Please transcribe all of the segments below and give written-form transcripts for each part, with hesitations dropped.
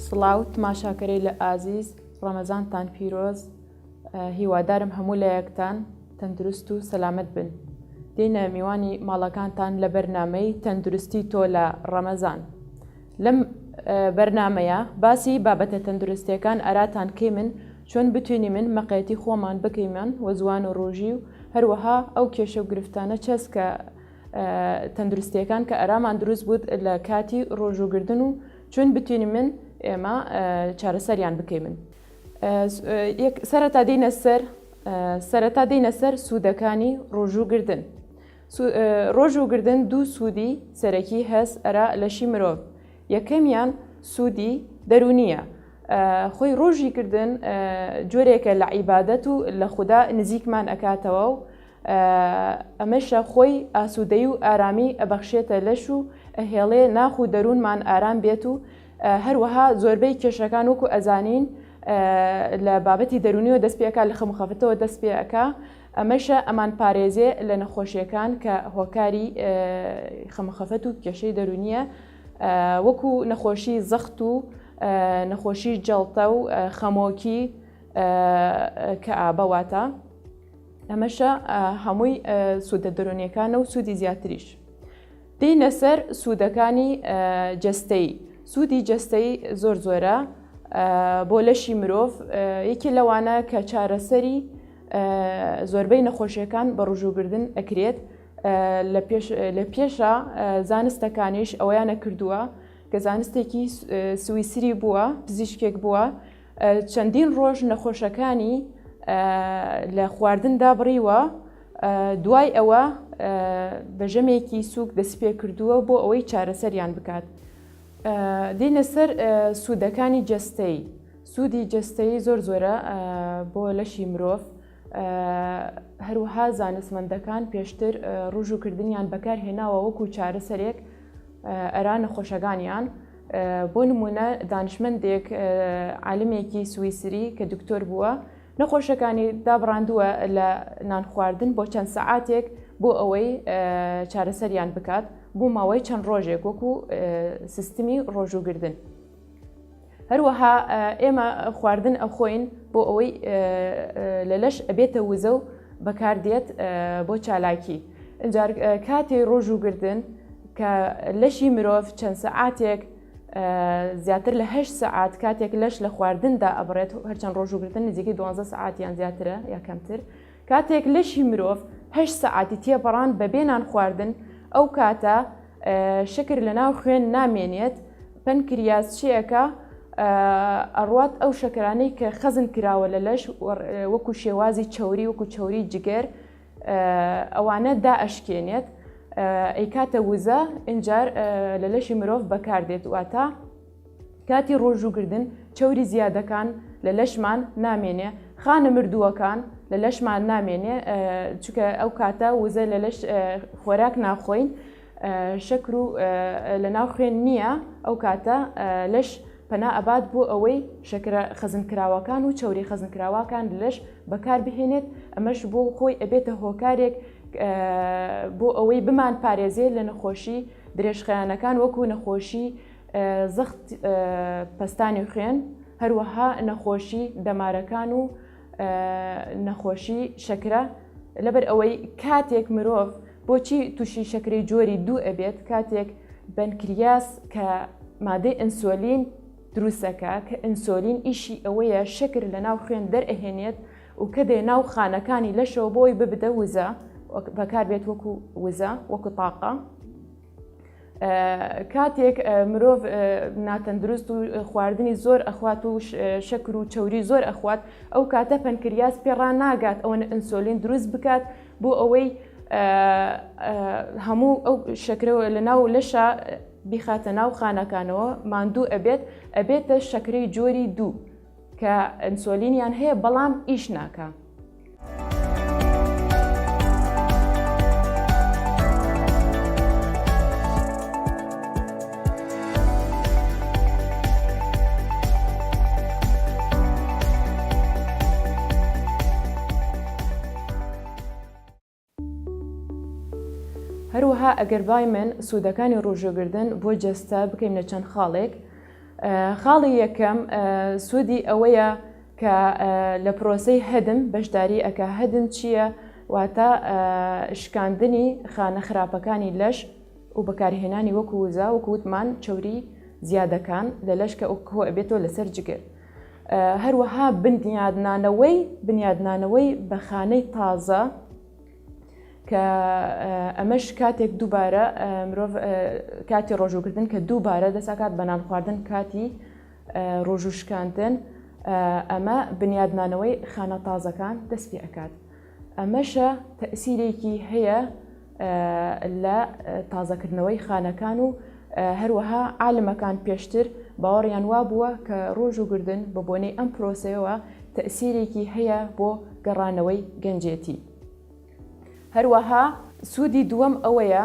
سڵاو تماشاکەرەیل ئازیز ڕەمەزانتان پیرۆز هیوادارم هەموو لایەکتان تەندروست و سەلامەت بن دێنە میوانی ماڵەکانتان لە بەرنامەی تەندروستی تۆ لە ڕەمەزان لەم بەرنامەیە باسی بابەتە تەندروستیەکان ئەراتان کەیمن چۆن بتوینیمن مقەیەتی خوەمان بکەیمن وە زوان و ڕوژی و هەروەها ئەو کێشە و گرفتانە چەس کە تەندروستیەکان کە ئەرامان دروست بوود لە کاتی ڕۆژووگردن و چۆن بتوینیمن ئێمە چارەسەریان بکەیمن. سەرەتا دێینە سەر سەرەتا دێینە سەر سوودەکانی ڕۆژووگردن. ڕۆژووگردن دوو سوودی سەرەکی هەس ئەرا لەشی مرۆڤ یەکەمیان سوودی دەروونیە خۆی ڕۆژی کردن جۆرێکە لە عیبادەت و لە خودا نزیکمان ئەکاتەوە و ئەمەشە خۆی ئاسوودەی و ئارامی ئەبەخشێتە لەش و ئەهێڵێ ناخ و دەروونمان ئارام بێت و هەروەها زۆربەی کێشەکان وەکو ئەزانین لە بابەتی دەروونیەوە دەست پێ ئەکا لە خەم و خەفەتەوە دەست پێ ئەکا ئەمەشە ئەمان پارێزێ لە نەخۆشیەکان کە هۆکاری خەم و خەفەت و کێشەی دەروونیە وەکو نەخۆشی زەخت و نەخۆشی جەڵتە و خەمۆکی کەئابە واتە ئەمەشە هەمووی سوودە دەروونیەکانە و سوودی زیاتریش. دێینە سەر سوودەکانی جەستەیی، سوودی جەستەیی زۆر زۆرە بۆ لەشی مرۆڤ، یەکێ لەوانە کە چارەسەری زۆربەی نەخۆشیەکان بە ڕژووگردن ئەکرێت، لە پێشا زانستەکانیش ئەوەیانە کردووە کە زانستێکی سویسری بووە، پزیشکێک بووە چەندین ڕۆژ نەخۆشەکانی لە خواردن دابڕیوە، دوای ئەوە بە ژەمێکی سووک دەستپێکردووە بۆ ئەوەی چارەسەریان بکات. دێینە سەر سوودەکانی جەستەیی، سوودی جەستەیی زۆر زۆرە بۆ لەشی مرۆڤ، هەروەها زانستمەندەکان پێشتر ڕوژووکردنیان بەکارهێناوە وەکو چارەسەرێک ئەرا نەخۆشەکانیان، بۆ نموونە دانشمەندێک عالمێکی سویسری کە دکتۆر بووە نەخۆشەکانی دابڕاندووە لە نان خواردن بۆ چەند سەعاتێک بۆ ئەوەی چارەسەریان بکات بۆ ماوەی چەند ڕۆژێک وەکو سیستمی ڕۆژووگردن. هەروەها ئێمە خواردن ئەخۆین بۆ ئەوەی لە لەش ئەبێتە وزە و بەکاردێت بۆ چالاکی ئینجار کاتی ڕۆژووگردن کە لەشی مرۆڤ چەند سەعاتێک زیاتر لە هەشت سەعات کاتێک لەش لە خواردندا ئەبڕێت هەرچەند ڕۆژووگرتن نزیکەی دوانزە سەعات یان زیاترە یا کەمتر کاتێک لەشی مرۆڤ هەشت سەعاتی تێپەڕاند بەبێ نان خواردن ئەو کاتە شەکر لە ناو خوێن نامێنێت پەنکریاس چیەکە ئەڕوات ئەو شەکرانەی کە خەزن کراوە لە لەش وەکو شێوازی چەوری وەکو چەوری جگەر ئەوانە دائەشکێنێت ئەیکاتە وزە ئینجار لە لەشی مرۆڤ بەکاردێت واتە کاتی ڕۆژووگردن چەوری زیادەکان لە لەشمان نامێنێ خانە مردووەکان لە لەشمان نامێنێ چونکە ئەو کاتە وزە لە لەش خۆراک ناخۆین شەکر و لە ناو خوێن نییە ئەو کاتە لەش پەنا ئەبات بۆ ئەوەی شەکرە خەزنکراوەکان و چەوری خەزنکراوەکان لەش بەکار بهێنێت ئەمەش بۆ خۆی ئەبێتە هۆکارێک بۆ ئەوەی بمان پارێزێت لە نەخۆشی درێژخایەنەکان وەکو نەخۆشی زەخت پەستانی خوێن هەروەها نەخۆشی دەمارەکان و نەخۆشی شەکرە لەبەر ئەوەی کاتێک مرۆڤ بۆچی تووشی شەکرەی جۆری دوو ئەبێت کاتێک بەنکریاس کە مادەی ئەنسۆلین دروستەکە کە ئەنسۆلین ئیشی ئەوەیە شەکر لە ناو خوێن دەرئەهێنێت و کە دێ ناو خانەکانی لەشەوە بۆی ببدە وزە بەکاربێت وەکو وزە وەکو تاقە کاتێک مرۆڤ ناتەندروست و خواردنی زۆر ئەخوات و شەکر و چەوری زۆر ئەخوات ئەو کاتە پەنکریاس پێڕا ناگات ئەوەنە ئەنسۆلین دروست بکات بۆ ئەوەی هەموو ئەو شەکرەوە لە ناو لەشە بیخاتە ناو خانەکانەوە ماندوو ئەبێت ئەبێتە شەکرەی جۆری دوو کە ئەنسۆلینیان هەیە بەڵام ئیش ناکە. هەروەها ئەگەر بایمن سوودەکانی ڕۆژووگردن بۆ جەستە بکەینە چەند خاڵێک. خاڵی یەکەم سوودی ئەوەیە کە لە پرۆسەی هەدم بەشداری ئەکا، هەدم چییە؟ واتە شکاندنی خانە خراپەکانی لەش و بەکارهێنانی وەکو وزە، وەکو وتمان چەوری زیادەکان لە لەش کە کۆ ئەبێتەوە لەسەر جگر. هەروەها بنیادنانەوەی بنیادنانەوەی بە خانەی تازە کە ئەمەش کاتێک دووبارە مرۆڤ کاتی ڕۆژووگرتن کە دووبارە دەساکات بە نان خواردن کاتی ڕۆژوو شکاندن ئەمە بنیادنانەوەی خانە تازەکان دەست پێ ئەکات ئەمەشە تەئسیرێکی هەیە لە تازەکردنەوەی خانەکان و هەروەها عالمەکان پێشتر باوەڕیان وابووە کە ڕۆژووگردن بە بۆنەی ئەم پرۆسەیەوە تەئسیرێکی هەیە بۆ گەڕانەوەی گەنجێتی. هەروەها سوودی دووەم ئەوەیە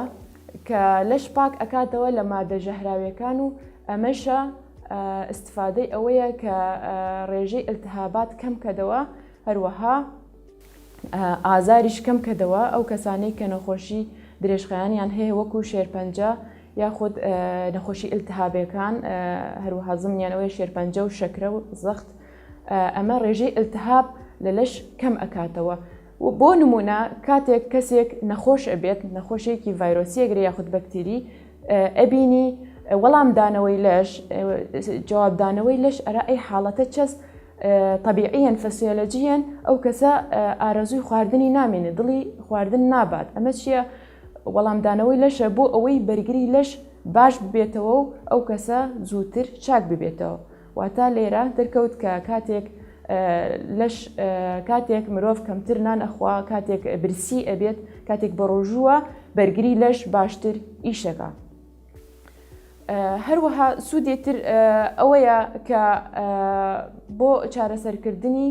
کە لەش پاک ئەکاتەوە لە مادە ژەهراویەکان و ئەمەشە ئیستفادەی ئەوەیە کە ڕێژەی ئیلتهابات کەم کەدەوە هەروەها ئازاریش کەم کەدەوە ئەو کەسانەی کە نەخۆشی درێژخایەنیان هەیە وەکو شێرپەنجە یاخود نەخۆشی ئیلتهابەکان هەروەها زمنیان ئەوەیە شێرپەنجە و شەکرە و زەخت ئەمە ڕێژەی ئیلتهاب لە لەش کەم ئەکاتەوە و بۆ نمونە کاتێک کەسێک نەخۆش ئەبێت نەخۆشێکی ڤایرۆسی ئەگرێ یاخود بەکتری ئەبینی وەڵام دانەوەی لەش جوابدانەوەی لەش ئەرا ئەی حاڵەتە چەس طبیعیەن فسیۆلۆجیەن ئەو کەسە ئارەزووی خواردنی نامێنێ دڵی خواردن نابات ئەمە چییە وەڵامدانەوەی لەشە بۆ ئەوەی بەرگری لەش باش ببێتەوە و ئەو کەسە زووتر چاک ببێتەوە واتە لێرە دەرکەوت کە کاتێک لەش کاتێک مرۆڤ کەمتر نان ئەخوا کاتێک برسی ئەبێت کاتێک بەڕۆژووە بەرگری لەش باشتر ئیشەکە. هەروەها سوودێ تر ئەوەیە کە بۆ چارەسەرکردنی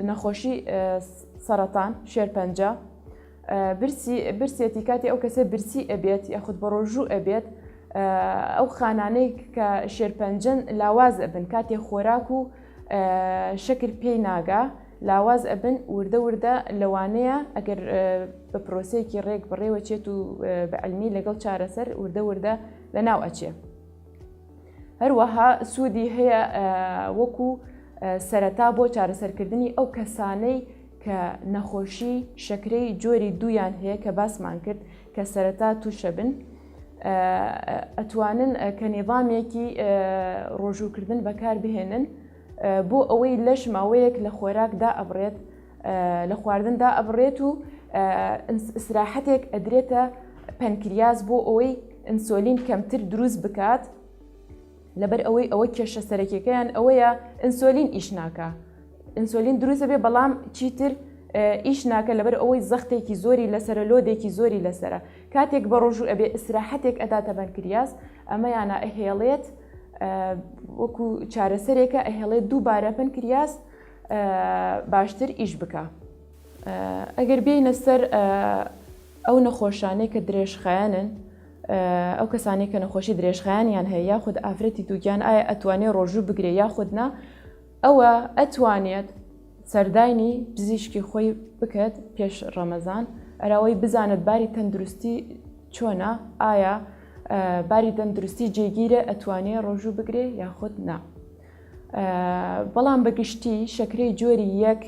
نەخۆشی سەرەتان شێرپەنجە برسی برسێتی کاتی ئەو کەسە برسی ئەبێت یاخود بە ڕۆژوو ئەبێت ئەو خانانەی کە شێرپەنجەن لاواز ئەبن کاتێ خۆراک و شەکر پێی ناگا لاواز ئەبن وردە وردە لەوانەیە ئەگەر بە پرۆسەیەکی ڕێک بەڕێوە چێت و بە علمی لەگەڵ چارەسەر وردە وردە لە ناو ئەچێ. هەروەها سوودی هەیە وەکو سەرەتا بۆ چارەسەرکردنی ئەو کەسانەی کە نەخۆشی شەکرەی جۆری دوویان هەیە کە باسمان کرد کە سەرەتا تووشە بن ئەتوانن کە نیظامێکی ڕۆژووکردن بەکار بهێنن بۆ ئەوەی لەش ماوەیەک لە خۆراکدا ئەبڕێت لە خواردندا ئەبڕێت و ئیسراحەتێک ئەدرێتە پەنکریاس بۆ ئەوەی ئینسۆلین کەمتر دروست بکات لەبەر ئەوەی ئەوە کێشە سەرەکیەکەیان ئەوەیە ئینسۆلین ئیش ناکە ئینسۆلین دروستە بێ بەڵام چیتر ئیش ناکە لەبەر ئەوەی زەختێکی زۆری لەسرە load ێکی زۆری لەسرە کاتێک بە ڕۆژوو ئەبێ ئیسراحەتێک ئەداتە پەنکریاس ئەمەیانە ئەهێڵێت وەکو چارەسەرێکە ئەهێڵێت دووبارە پەنکریاس باشتر ئیش بکە. ئەگەر بێینە سەر ئەو نەخۆشانەی کە درێژخایەنن ئەو کەسانەی کە نەخۆشی درێژخایەنیان هەیە یاخود ئافرەتی دووگیان ئایا ئەتوانێت ڕۆژوو بگرێ یاخود نا ئەوە ئەتوانێت سەردانی پزیشکی خۆی بکات پێش ڕەمەزان ئەراوەی بزانێت باری تەندروستی چۆنە ئایا باری تەندروستی جێگیرە ئەتوانێ ڕۆژوو بگرێ یاخود نا. بەڵام بە گشتی شەکرەی جۆری یەک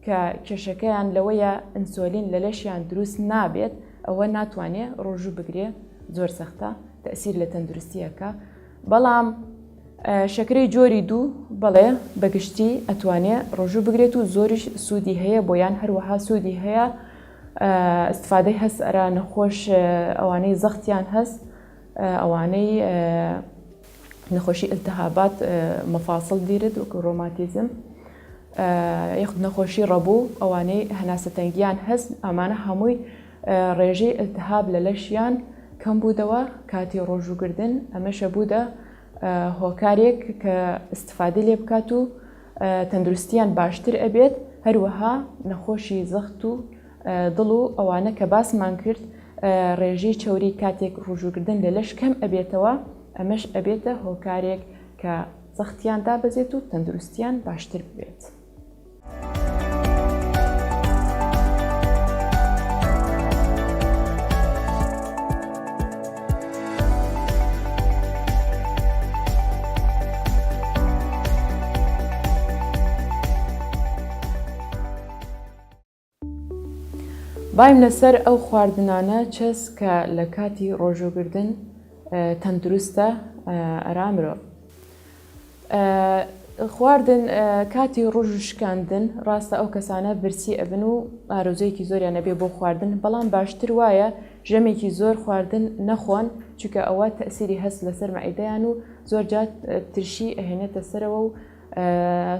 کە کێشەکەیان لەوەیە ئینسۆلین لە لەشیان دروست نابێت ئەوە ناتوانێ ڕۆژوو بگرێ زۆر سەختە تەسیر لە تەندروستیەکە بەڵام شەکرەی جۆری دوو بەڵێ بەگشتی ئەتوانێ ڕۆژوو بگرێت و زۆریش سوودی هەیە بۆیان هەروەها سوودی هەیە استفادەی هەست ئەرا نەخۆش ئەوانەی زەختیان هەست ئەوانەی نەخۆشی التهابات مفاصل دیرد وەکو ڕۆماتیزم یاخود نەخۆشی ڕەبوو ئەوانەی هەناسەتەنگیان هەست ئەمانە هەمووی ڕێژەی التهاب لە لەشیان کەم بوودەوە کاتی ڕۆژووگردن ئەمەشە بوودە هۆکارێک کە استفادە لێ بکات و تەندروستیان باشتر ئەبێت هەروەها نەخۆشی زەخت و دڵ و ئەوانە کە باسمان کرد ڕێژەی چەوری کاتێک ڕوژوکردن لە لەش کەم ئەبێتەوە ئەمەش ئەبێتە هۆکارێک کە زەختیان دابەزێت و تەندروستیان باشتر ببێت. بایمنە سەر ئەو خواردنانە چەس کە لە کاتی ڕۆژووگردن تەندروستە ئەرا مرۆڤ. خواردن کاتی ڕۆژوو شکاندن ڕاستە ئەو کەسانە برسی ئەبن و ئارەزوویەکی زۆریان ئەبێ بۆ خواردن بەڵام باشتر وایە ژەمێکی زۆر خواردن نەخۆن چونکە ئەوە تەسیری هەست لەسەر مەعیدەیان و زۆر جار ترشی ئەهێنێتە سەرەوە و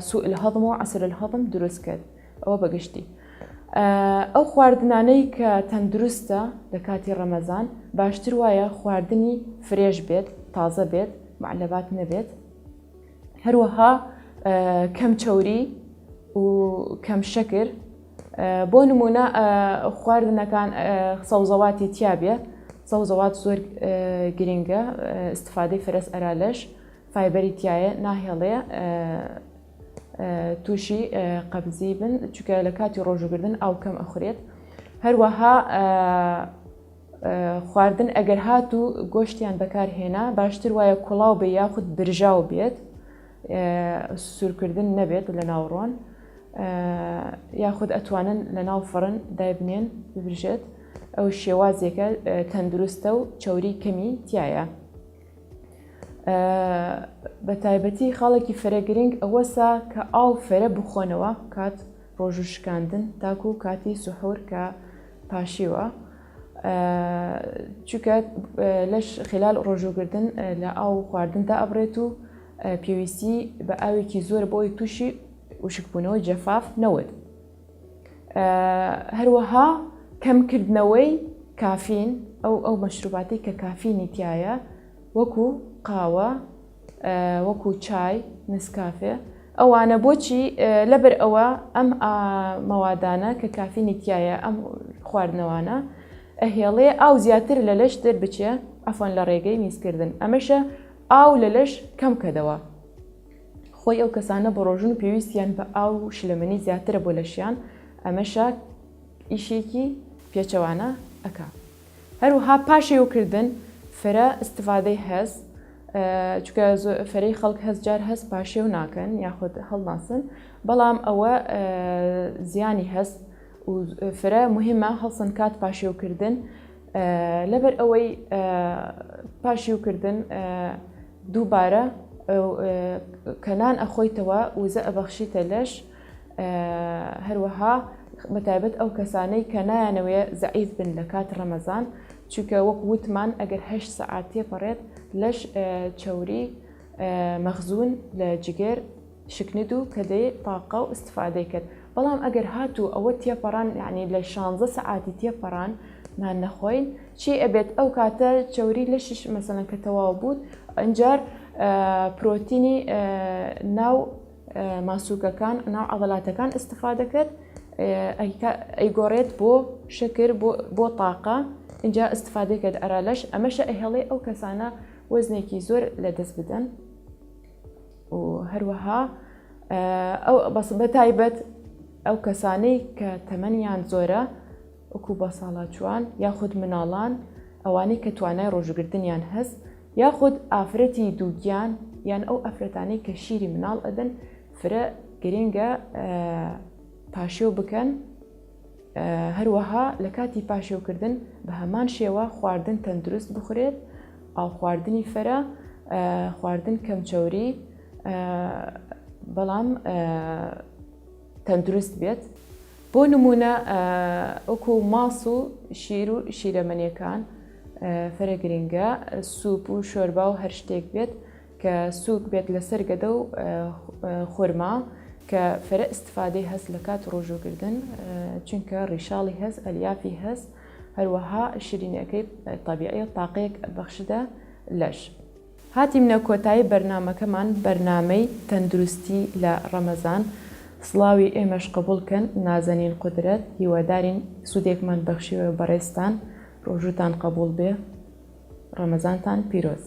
سوء الهضم و عسر الهضم دروست کرد ئەوە بەگشتی ئەو خواردنانەی کە تەندروستە لە کاتی ڕەمەزان باشتر وایە خواردنی fresh بێت تازە بێت معلبات نەبێت هەروەها کەم چەوری و کەم شەکر بۆ نمونە خواردنەکان سەوزەواتی تیابێ سەوزەوات زۆر گرنگە استفادەی فرەس ئەرا لەش fiber ی تایە ناهێڵێ تووشی قەبزی بن چونکە لە کاتی ڕۆژوگردن ئاو کەم ئەخورێت هەروەها خواردن ئەگەر هات و گۆشتیان بەکارهێنا باشتر وایە کوڵاو بێ یاخود برژاو بێت سوورکردن نەبێت لە ناوڕۆن یاخود ئەتوانن لە ناو فڕن دایبنێن ببرژێت ئەو شێوازێکە تەندروستە و چەوری کەمی تایە. بە تایبەتی خاڵێکی فرە گرنگ ئەوەسە کە ئاو فرە بخۆنەوە کات ڕۆژوو شکاندن تاکو کاتی سحور کە پاشیوە چونکە لەش خلال ڕۆژووگردن لە ئاو خواردندا ئەبرێت و پێویستی بە ئاوێکی زۆر بۆی تووشی وشکبوونەوە جەفاف نەوت هەروەها کەمکردنەوەی کافین ئەو ئەو مەشروباتی کە کافینی تایە وەکو قاوە وەکو چای نسکافێ ئەوانە بۆچی لەبەر ئەوە ئەم مەوادانە کە کافینی تایە ئەم خواردنەوانە ئەهێڵێ ئاو زیاتر لە لەش دەربچێ عەفوەن لە ڕێگەی میزکردن ئەمەشە ئاو لە لەش کەم کەدەوە خۆی ئەو کەسانە بەڕۆژون و پێویستیان بە ئاو و شلەمەنی زیاترە بۆ لەشیان ئەمەشە ئیشێکی پێچەوانە ئەکا هەروەها پاشێوکردن فرە استفادەی هەس چونکە فرەی خەڵک هەست جار هەست پاشێو ناکەن یاخود هەڵناسن بەڵام ئەوە زیانی هەست و فرە مهمە هەڵسن کات پاشێوکردن لەبەر ئەوەی پاشیوکردن دووبارە کە نان ئەخۆیتەوە وزە ئەبەخشیتە لەش هەروەها بەتایبەت ئەو کەسانەی کە نایانەوێ زەعیف بن لە کات ڕەمەزان چونکە وەک وتمان ئەگەر هەشت سەعات تێپەڕێت لەش چەوری مەخزون لە جگەر شکنید و کە دەی تاقە و ئیستفادەی کرد بەڵام ئەگەر هاتوو ئەوە تێپەڕان یعنی لە شانزە سەعاتی تێپەڕان نان نەخۆین چی ئەبێت ئەو کاتە چەوری لەشیش مەسەلەن کە تەواو بوو ئەنجار پرۆتینی ناو ماسوکەکان ناو عەضلاتەکان ئیستفادە کرد ئەیگۆڕێت بۆ شەکر بۆ تاقە اینجا ئیستفادەی کرد ئەرا لەش ئەمەشە ئەهێڵێ ئەو کەسانە وەزنێکی زۆر لەدەست بدەن و هەروەها ئەو بەس بە تایبەت ئەو کەسانەی کە تەمەنیان زۆرە وەکو بەساڵاچووان یاخود مناڵان ئەوانەی کە توانای ڕۆژوگرتنیان هەست یاخود ئافرەتی دووگیان یان ئەو ئافرەتانەی کە شیری مناڵ ئەدەن فرە گرنگە پاشێو بکەن هەروەها لە کاتی پاشێوکردن بە هەمان شێوە خواردن تەندروست بخورێت ئاو خواردنی فەرە خواردن کەم چەوری بەڵام تەندروست بێت بۆ نمونە وەکو ماس و شیر و شیرەمەنیەکان فرە گرنگە سوپ و شۆربا و هەر شتێک بێت کە سوک بێت لەسەر گەدە و خورما کە فرە ئیستفادەی هەست لە کات ڕۆژووگردن چونکە ڕیشاڵی هەست ئەلیافی هەست هەروەها شیرینیەکەی تەبیعیە تاقەیەک بەخشدە لەش. هاتیمنە کۆتایی بەرنامەکەمان بەرنامەی تەندروستی لە ڕەمەزان سڵاوی ئێمەش قبوڵ کەن نازەنین قودرەت هیوادارین سودێکمان بەخشیوە بەڕێزتان ڕۆژووتان قبوڵ بێ ڕەمەزانتان پیرۆز.